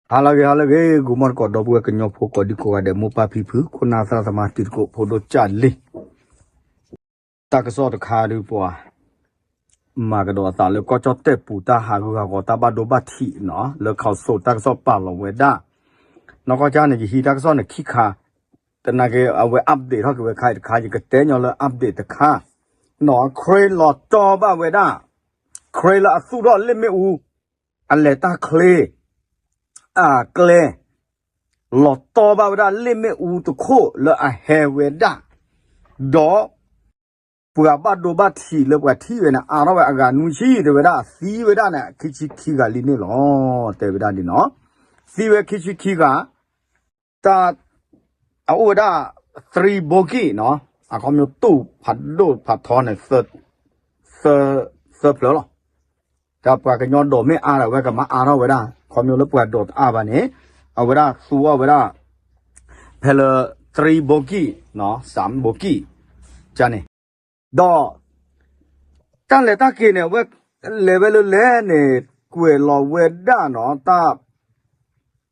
ဟါလၢအဂ့ၤ ဟါလၢအဂ့ၤ ဂီၤမီၢ်တကိး ဒီပုၢ်ဝဲၢ်ကညီဖိကိးဒံကိးဂၤဒဲး မိၢ်ပၢ်ဖံဖု ခိၣ်နၢ်သရၣ်သမါတံၤသကိး ဖိဒိၣ်ကၢ်လံ တၢ်ကစီၣ်တခါဒုးပှၤ မၤကဒီးအသးလၢကီၢ်ကၠီၣ်တဲၣ်ပူၤ တၢ်ဟးဂူာ်ဟးဂီၤ တၢ်ဘၣ်ဒိဘၣ်ထံးနီၤ လၢ council တၢ်ကစီၣ်ပာ်လီၤဝဲဒၣ် နီၢ်ကီၢ်ကၠၢန့ၣ် ယဟံးတၢ်ကစီၣ်န့ၣ်ခံခါ သနာ်က့ အဝဲ update ထီၣ်က့ၤဝဲခါအံၤတခါ ယကတဲညီလၢ update တခါ နီၤ crane လီၤတီဘၣ်ဝဲဒၣ် crane လၢအသူၣ်ထီၣ်လ့ၣ်မ့ၣ်အူ အလဲၤတၢ်ချ့ အကျဲ လီၤတီဘၣ်ဝဲဒၣ်လ့ၣ်မ့ၣ်အူတခိၣ်လၢအဟဲဝဲဒၣ် ဒီး ပှၤဘၣ်ဒိဘၣ်ထံးလၢပှၤထံၣ်ဝဲန့ၣ် အါထီၣ်ဝဲအဂၤနွံဆံ တဲဝဲဒၣ် သံဝဲဒၣ်န့ၣ် ခံဆံခံဂၤလံန့ၣ်လီၤ တဲဝဲဒၣ်ဒ်နီၤ သံဝဲခံဆံခံဂၤ တၢ် အအိၣ်ဝဲဒၣ် three bogie နီၤ အခီပညီတူၢ်ဖးဒိၣ်ဖးထီန့ၣ် သၢဖျၢၣ်လီၤ တၢ်ပှၤကညီဒိးမ့ၢ်အါဒီး အဝဲကမၤအါထီၣ်ဝဲဒၣ် ခီပညီလၢပှၤဒိးတအါဘၣ်န့ၣ် အဝဲဒၣ်သူအီၤဝဲဒၣ် ဖဲလၢ three bogie နီၤ စၢမ် bogie န့ၣ် ဒီး တၢ်လဲၤတၢ်က့ၤန့ၣ် အဝဲလဲၤဝဲလၢလဲၣ်န့ၣ် ကွဲးလီၤဝဲဒၣ်နီၤ တၢ် ဟး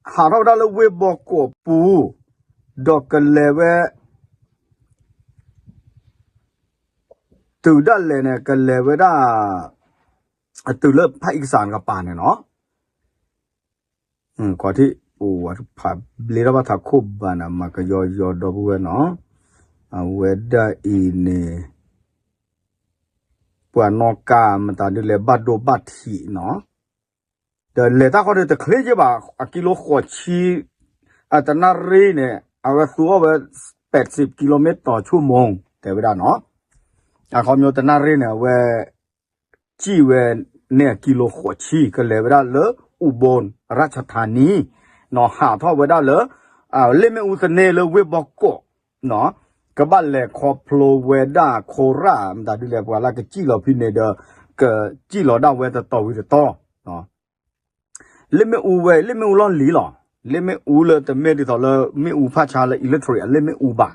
ထီၣ်ဝဲဒၣ်လၢဝ့ၢ်ဘီကီးပူၤ ဒီးကလဲၤဝဲ တုၤဒၣ်လဲာ်န့ၣ် ကလဲၤဝဲဒၣ် တုၤလၢဖးအံကစၢ်ကပၤန့ၣ်နီၤ ကွၢ်ထံၣ် အိၣ်ဝဲဖးဘျ့ထီၣ်ဘၣ်ထးခိၣ်ဘၣ်န့ၣ် မၤကယီယီဒီပုၢ်ဝဲၢ်နီၤ အဝဲဒၣ်အံၤန့ၣ် ပှၤနီၣ်ကါမတၤဒုးလဲၤဘၣ်ဒိဘၣ်ထံးနီၤ ဒီးလဲၤတၢ်ခီဒုးတချ့က့ဘၣ် အကံလိဃိးဆံ အတနၣ်ရံၣ်န့ၣ် အဝဲသူအီၤဝဲ ပၣ်စံးကံလိမ့ၣ်တီၤဆူမိၢ် တဲဝဲဒၣ်နီၤ အခီပညီတနၣ်ရံၣ်န့ၣ် အဝဲ စံၣ်ဝဲန့ၣ်အကံလိဃိးဆံ ကလဲၤဝဲဒၣ်လၢ အူဘိၣ်ရၣ်ဆၣ်ထၣ်နံ နီၤ ဟးထီၣ်ဝဲဒၣ်လၢ လ့ၣ်မ့ၣ်အူသန့လၢဝ့ၢ်ဘီကီး နီၤ ကဘၣ်လဲၤခီဖျိဝဲဒၣ်ခိရၣ် မတၤဒုးလဲၤပှၤလၢကစံၣ်လီၤဖဲန့ၣ်ဒီး ကစံၣ်လီၤဒၣ်ဝဲတတီၤဝံၤတတီၤ လ့ၣ်မ့ၣ်အူဝဲ လ့ၣ်မ့ၣ်အူလီၢ်လံၤလီၤ လ့ၣ်မ့ၣ်အူလၢတမ့ၢ်ဒ်သိးလၢမ့ၣ်အူဖးဆါလၢ electric အလ့ၣ်မ့ၣ်အူဘၣ်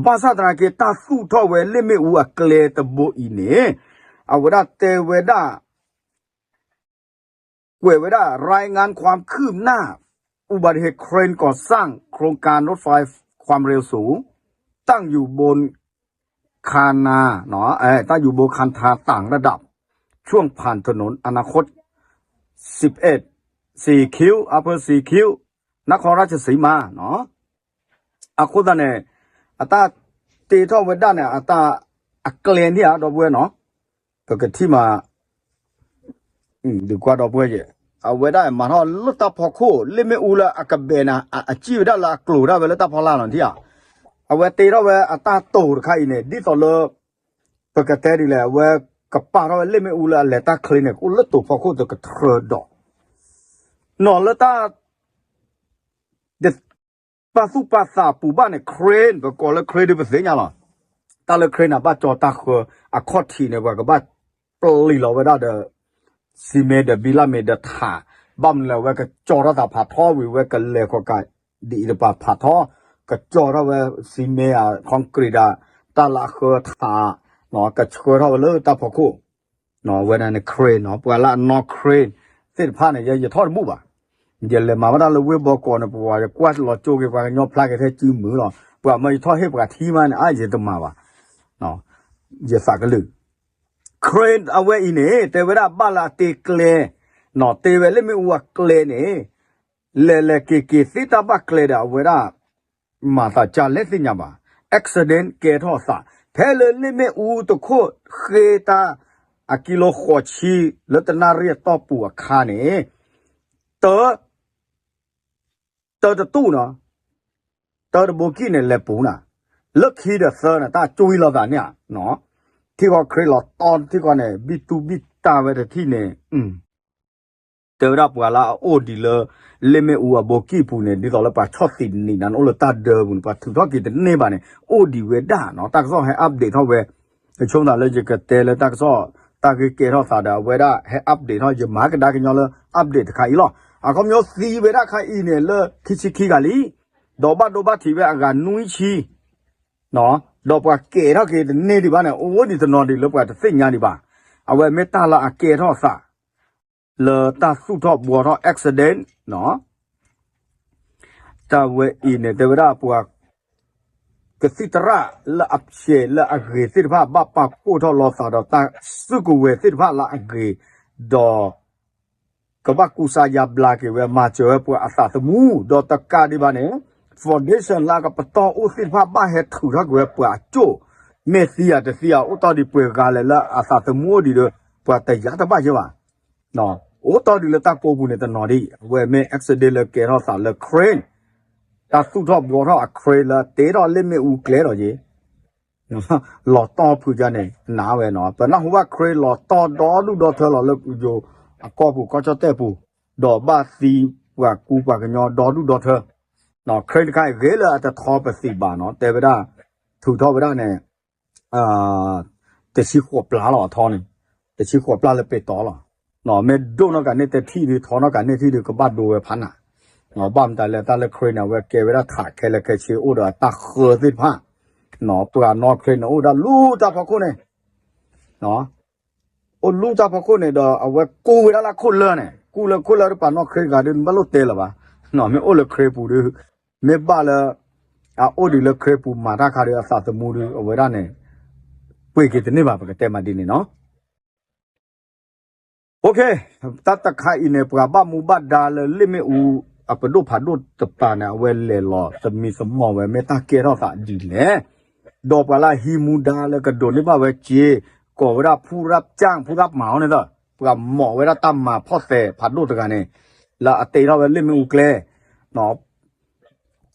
ဘၣ်ဆၣ်သနာ်က့ တၢ်သူၣ်ထီၣ်ဝဲလ့ၣ်မ့ၣ်အူအကျဲတဘိအံၤန့ၣ် အဝဲဒၣ်တဲဝဲဒၣ် ကွဲးဝဲဒၣ် รายงานความคืบหน้าอุบัติเหตุเครนก่อสร้างโครงการรถไฟความเร็วสูงตั้งอยู่บนคานนา ตั้งอยู่บนคานนาต่างระดับ ช่วงผ่านถนนอนาคต สิบเอ็ด สี่คิ้ว อำเภอสี่คิ้ว นครราชสีมา အဃိသတးန့ၣ် အတၢ်တ့ထီၣ်ဝဲဒၣ်န့ၣ် အတၢ်အကျဲန့ၣ်ဧါ ဒီပုၢ်ဝဲၢ်နီၤ ပကထံၣ်မး ဒုးကွၢ်ဒီပုၢ်ဝဲၢ်ယဲၢ် အဝဲဒၣ်မၤထီၣ်လၢတၢ်ဖီခိၣ် လ့ၣ်မ့ၣ်အူလၢအကဘဲးန့ၣ် အစံၣ်ဝဲဒၣ်လၢအကျိၤဒၣ်ဝဲလၢတၢ်ဖီလာ်နီၤထံၣ်ဧါ အဝဲတ့ထီၣ်ဝဲအတၢ်တိာ်တခါအံၤန့ၣ် ဒ်သိးလၢ ပကတဲဒ်လဲၣ် အဝဲကပာ်ထီၣ်ဝဲလ့ၣ်မ့ၣ်အူလၢအလဲၤတၢ်ချ့န့ၣ် ကအိၣ်လၢတိာ်ဖီခိၣ်တကထြၢဒီး နီၤလၢတၢ် ပာ်သူၣ်ပာ်သးပူၤဘၣ်န့ၣ် crane ပကိးလၢ crane ဒ်ပသ့ၣ်ညါလီၤ. တၢ်လၢ crane န့ၣ် ဘၣ်ကၠီတၢ်ဃၢ အခီၣ်ထံးန့ၣ် ပှၤကဘၣ်ပျံၤလီၤဝဲဒၣ်ဒီး စံမ့ၢ်ဒီးဘံလၣ်မ့ၢ်ဒီးထး ဘၣ်မနုၤလဲၣ်ဝဲကကၠီထီၣ်သးဖးထီဝံၤဝဲကလဲၤဃီၤကး ဒ်အံၤတပၤဖးထီ ကကၠီထီၣ်ဝဲစံမ့ၢ်ဧါ concrete ဒီး တၢ်လၢအဃၢထး ကဆှၢထီၣ်ဝဲလၢတၢ်ဖီခိၣ် ဝဲဒၣ်န့ၣ် crane နီၤ ပှၤလၢအနီၣ် crane သ့ၣ်တဖၣ်န့ၣ် ယဲယထီၣ်တဘူၣ်ဘၣ်. ယလဲၤမၤဝဲဒၣ်လၢဝ့ၢ်ဘီကီးန့ၣ် ပှၤကွၢ်လီၤကၠိက့ၤ ပှၤကညီဖျါက့ၤထဲစုမုာ်လီၤ. ပှၤမၢယထီၣ်ဟ့ၣ်ပှၤထံမးန့ၣ် အါယတမၤဘၣ်. ယသးကလုာ် crane အဝဲအံၤန့ၣ် တဲဝဲဒၣ်ဘၣ်လၢအတ့ကျဲ နီၤ တ့ဝဲလ့ၣ်မ့ၣ်အူအကျဲန့ၣ် လဲၤလဲၤက့ၤက့ၤသ့တၢ်ဘၣ်ကျဲဒီး အဝဲဒၣ် မၤသးကၢ်လဲၣ်သ့ၣ်ညါဘၣ် accident ကဲထီၣ်သး ဖဲလၢလ့ၣ်မ့ၣ်အူတခိၣ်ဃ့တၢ် အကံလိဃိးဆံ လၢတနၣ်ရံၣ်အတီၢ်ပူၤအခါန့ၣ် တၢ တၢတတူၢ်နီၤ တၢတဘိကံၣ်န့ၣ် လဲၤပူၤနၤ လၢခံဒီးသၢန့ၣ် တၢ်ကွံလိာ်သးန့ၣ်ဧါ ထံၣ်ဃီ crane လီၤတီထံၣ်ဃီန့ၣ် ဘံၣ်တူၢ်ဘံၣ်တၢ်ဝဲတထံၣ်န့ၣ် တဲဝဲဒၣ်ပှၤလၢအအိၣ်ဒံးလၢ လ့ၣ်မ့ၣ်အူအဘိကံၣ်ပူၤန့ၣ် ဒ်သိးလၢပှၤဆီၣ်သံးနံးနၤန့ၣ် အိၣ်လၢတၢ်ဒၢပူၤန့ၣ် ပှၤထုးထီၣ်က့ၤတန့ၢ်ဘၣ်န့ၣ် အိၣ်ဒံးဝဲဒၣ်နီၤ တၢ်ကစီၣ်ဟဲ update ထီၣ်ဝဲ ဆိကမိၣ်သးလၢယကတဲလၢတၢ်ကစီၣ် တၢ်ဂ့ၢ်ကဲထီၣ်သးဒီး အဝဲဒၣ်ဟဲ update ထီၣ် ယမၤကဒါကညီလၢ update တခါအံၤလီၤ. အခီပညီသံဝဲဒၣ်ခါအံၤန့ၣ် လၢခံဆံခံဂၤလံ ဒီးဘၣ်ဒိဘၣ်ထံးဝဲအဂၤနွံဆံ ဒီးပှၤကဲထီၣ်က့ၤတန့ၢ်ဒံးဘၣ်န့ၣ် အိၣ်ဒံးတနီၤဒံးလၢပှၤတသ့ၣ်ညါဒံးဘၣ်. အဝဲမ့ၢ်တၢ်လၢအကဲထီၣ်သး လၢတၢ်သူၣ်ထီၣ်ဘှီထီၣ် accident နီၤ တၢ်ဝဲအံၤန့ၣ် တဲဝဲဒၣ်ပှၤ ကသံၣ်သရၣ်လၢအဖျဲးလၢအဂ့ၤသ့ၣ်တဖၣ် ဘၣ်ပာ်ဖှိၣ်ထီၣ်လိာ်သးဒီးတၢ်စုကဝဲၤသ့ၣ်တဖၣ်လၢအဂ့ၤ, ဒီး ကဘၣ်ကူစါယါဘျါက့ၤဝဲ မၤစၢၤဝဲပှၤအသးသမူ ဒီးတကးဒံးဘၣ်န့ၣ် foundation လၢအကပတီၢ်အိၣ်သ့ၣ်တဖၣ် ဘၣ်ဟဲထုးထီၣ်က့ၤဝဲပှၤအကၠိၣ် မ့ၢ်သံဧါတသံဧါ အိၣ်တီၢ်ဒံးပှဲၤဂၤလဲၣ်လၢအသးသမူအိၣ်ဒံးဒီး ပှၤတယာ်တဘၣ်ယဲဘၣ် အိၣ်တီၢ်ဒံးလၢတၢ်ကိးပူၤန့ၣ်တနီၤဒံး အဝဲမ့ၢ် accident လၢကဲထီၣ်သးလၢ crane တၢ်သူၣ်ထီၣ်ဘှီထီၣ်အ crane လၢတဲထီၣ်လ့ၣ်မ့ၣ်အူကျဲဒီးက့ၤ လီၤတီၢ်ဖုးယါန့ၣ် နၤဝဲနီၤ ပနၢ်ဟူဘၣ် crane လီၤတီၢ်ဒီဒူၣ်ဒီထၢလီၤလၢယိၤအကီၢ်ပူၤ ကီၢ်ကၠီၣ်တဲၣ်ပူၤ ဒီးဘၣ်သံပှၤကူပှၤကညီဒီဒူၣ်ဒီထၢ crane တခါအံၤဂ့ၤလၢအတထီပသံးဘၣ်နီၤ တဲဝဲဒၣ် ထုးထီၣ်ဝဲဒၣ်န့ၣ် တဆံဃိးပျၢ်လီၤအထီန့ၣ် တဆံဃိးပျၢ်လၢပ့ၤတီလီၤ မ့ၢ်ဒိၣ်နီၢ်ကးန့ၢ်တထံၣ်ဒုး ထီနီၢ်ကးန့ၢ်ထံၣ်ဒုး ကဘၣ်ဒိဝဲဖးနး ဘၣ်မတၤလဲၣ်တၢ်လၢ crane န့ၣ် အဝဲကဲဝဲဒၣ်ထးခဲလၢာ်ခဲဆ့အိၣ်ဒီးအတၢ်ဃၢသ့ၣ်တဖၣ် ပှၤနီၣ် crane န့ၣ် အိၣ်ဝဲဒၣ်လူၢ်တၢ်ဖီခိၣ်န့ၣ် အိၣ်လူၢ်တၢ်ဖီခိၣ်န့ၣ်ဒီး အဝဲကူဝဲဒၣ်လၢခိၣ်လၢန့ၣ် ကူလၢခိၣ်လၢဒီးပှၤနီၣ် crane ဂၤဒုး နဘၣ်လိၣ်တဲလၢၤဘၣ် မ့ၢ်အိၣ်လၢ crane ပူၤဒုး မ့ၢ်ဘၣ်လၢ အအိၣ်ဒံးလၢ crane ပူၤမၤတၢ်ခါဒီး အသးသမူဒုး အဝဲဒၣ်န့ၣ် ပှ့ၤက့ၤတန့ၢ်ဘၣ် ပကတဲမးဒ်န့ၣ်နီၤ တၢ်တခါအံၤန့ၣ် ပှၤဘၣ်မူဘၣ်ဒါလၢလ့ၣ်မ့ၣ်အူအပဒိၣ်ဖးဒိၣ်တပၤန့ၣ် အဝဲလဲၤလီၤသမံသမိးဝဲ မ့ၢ်တၢ်ကဲထီၣ်သးဒ်လဲၣ် ဒီးပှၤလၢအဟံးမူဒါလၢကဒိးန့ၢ်ဘၣ်ဝဲစ့ ကိးဝဲဒၣ် ဖူရၢ်ကၠၣ် ဖူရၢ်မၤအီၤန့ၣ်ဒီး ပှၤမီးဝဲဒၣ်တၢ်မၤဖီၣ်သဲးဖးဒိၣ်တဂၤန့ၣ် လၢအတဲထီၣ်ဝဲလ့ၣ်မ့ၣ်အူကျဲ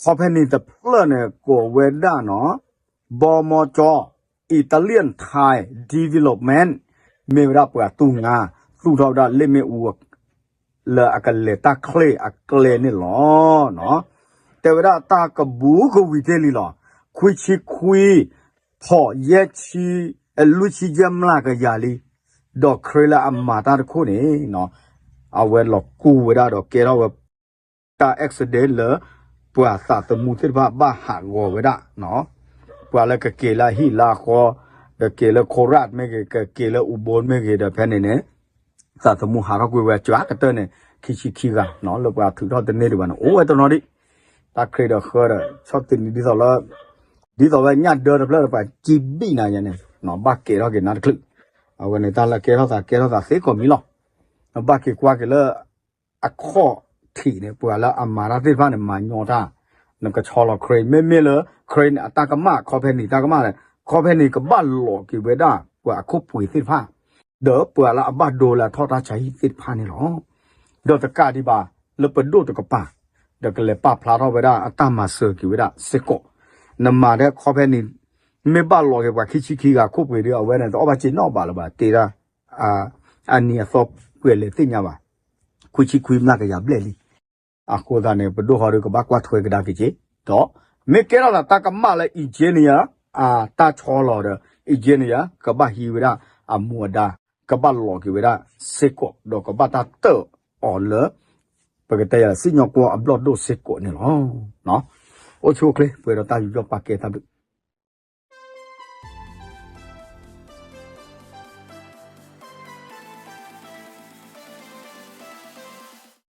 ခီဖဲန့ၣ်တဖျၢၣ်န့ၣ် ကိးဝဲဒၣ်နီၤ ဘီမီကၠီ Italian Thai Development မ့ၢ်ဝဲဒၣ်ပှၤသူၣ်ငါ သူၣ်ထီၣ်ဝဲဒၣ်လ့ၣ်မ့ၣ်အူ လၢအကလဲၤတၢ်ချ့အကျဲန့ၣ်လီၤ. တဲဝဲဒၣ်တၢ်ကဘူးကဝံၤတ့ၢ်လံလီၤ. ခွံဆံခွံ ဖီၣ်ယဲၢ်ဆံ လွံၢ်ဆံယဲၢ်မျးကယၤလံ. ဒီးခရ့လၢအမၤတၢ်တခိၣ်န့ၣ် အဝဲလီၤကူဝဲဒၣ်ဒီးကဲထီၣ်ဝဲ တၢ် accident လၢ ပှၤသးသမူသ့ၣ်တဖၣ်ဘၣ်ဟးဂီၤဝဲဒၣ် ပှၤလၢကက့ၤလၢဟံၣ်လၢဃီ ကက့ၤလၢ Korat မ့ၢ်ဂ့ၤ ကက့ၤလၢ Ubon မ့ၢ်ဂ့ၤ ဒီးဖဲန့ၣ်န့ၣ် သးသမူဟးထီၣ်ကွံာ်ဝဲကၠွါကတၢၢ်န့ၣ် ခံဆံခံဂၤ လၢပှၤထုးထီၣ်တန့ၢ်ဒံးဘၣ်န့ၣ် အိၣ်ဝဲတနီၤဒံး တၢ်ခရ့ဒီးဃၢဒီး ဆီၣ်တနံၤဒ်သိးလၢ ဒ်သိးဝဲညၣ်ဒၢတဖျၢၣ်ဒီးပှၤကံဘံၣ်နၤယါန့ၣ် ဘၣ်ကဲထီၣ်က့ၤနၤတချုး အဝဲန့ၣ်တၢ်လၢကဲထီၣ်သးကဲထီၣ်သးသ့ကိးမံၤလီၤ. ဘၣ်က့ၤကွၢ်က့ၤလၢ အခီၣ်ထံးန့ၣ် ပှၤလၢအမၤတၢ်သ့ၣ်တဖၣ်န့ၣ် မၤညီတၢ် နကဆီလီၤ crane မ့မ့ၢ်လၢ crane အတၢ်ကမၣ် ခီဖဲန့ၣ်တၢ်ကမၣ်န့ၣ် ခီဖဲန့ၣ်ကဘၣ်လိးက့ၤဝဲဒၣ် ပှၤအခိၣ်ပှ့ၤသ့ၣ်တဖၣ် ဒီးပှၤလၢအဘၣ်ဒိလၢအထီၣ်တၢ်ဆါဟံၣ်သ့ၣ်တဖၣ်န့ၣ်လီၤ. ဒီးတကးဒံးဘၣ် လၢပဒိၣ်တကပၤ ဒီးကလဲၤပာ်ဖျါထီၣ်ဝဲဒၣ်အတၢ်မၤစၢၤက့ၤဝဲဒၣ်စ့ၢ်ကီး နမၤဒဲခီဖဲန့ၣ် မ့ၢ်ဘၣ်လိးက့ၤပှၤခံဆံခံဂၤခိၣ်ပှ့ၤဒီး အဝဲန့ၣ် တအီၣ်ဘၣ်စ့နီၣ်ဘၣ်လၢၤဘၣ် တ့ဒၣ် အနံၤအသီပှဲၤလဲၤသ့ၣ်ညါဘၣ် ခွံဆံခွံမျးကယၤဘျဲၣ်လံ. အဃိသတးန့ၣ် ပဒိၣ်ဃီဒီးကဘၣ်ကွၢ်ထွဲကဒါက့ၤက့ၤ ဒီး မ့ၢ်ကဲထီၣ်သးတၢ်ကမၣ်လၢ engineer အတၢ်ဆီလီၤဒီး engineer ကဘၣ်ဟံးဝဲဒၣ်အမူအဒါ ကဘၣ်လိးက့ၤဝဲဒၣ်စ့ၢ်ကီး ဒီးကဘၣ်တၢ်တၢၣ်အီၤလၢ ပကတဲယၤစံၣ်ညီၣ်ကွီၢ်အဘျီၣ်ဒိၣ်စ့ၢ်ကီးန့ၣ်လီၤ. အိၣ်ဆူၣ်အိၣ်ချ့ ပှဲၤဒီးတၢ်ယူးယီၣ်ပာ်ကဲတၢ်ဘျုး